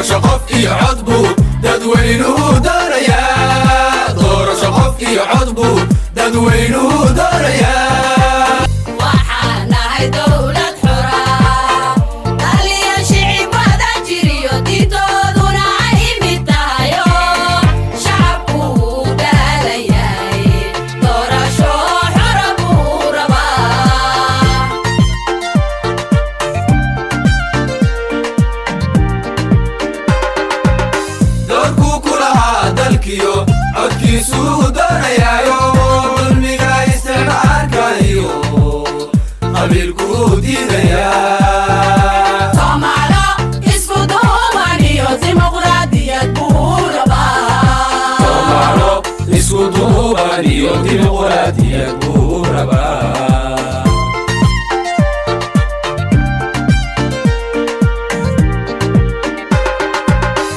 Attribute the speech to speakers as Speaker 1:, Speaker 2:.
Speaker 1: Doorasho qof iyo cod buu dadweynuhu doonayaa. Doorasho qof iyo cod buu dadweynuhu doonayaa.
Speaker 2: Waxaan nahay dowlad xora, daliya shicib wada jiriyo, diintooduna ay mid tahayo, shacabku wuu daalan yahay, doorasho xora buu rabaa.
Speaker 1: Doorkuu ku lahaa dalkiyo codkiisuu doonayaayo, dulmiga isticmaalkayo qabiilkuu diidaya.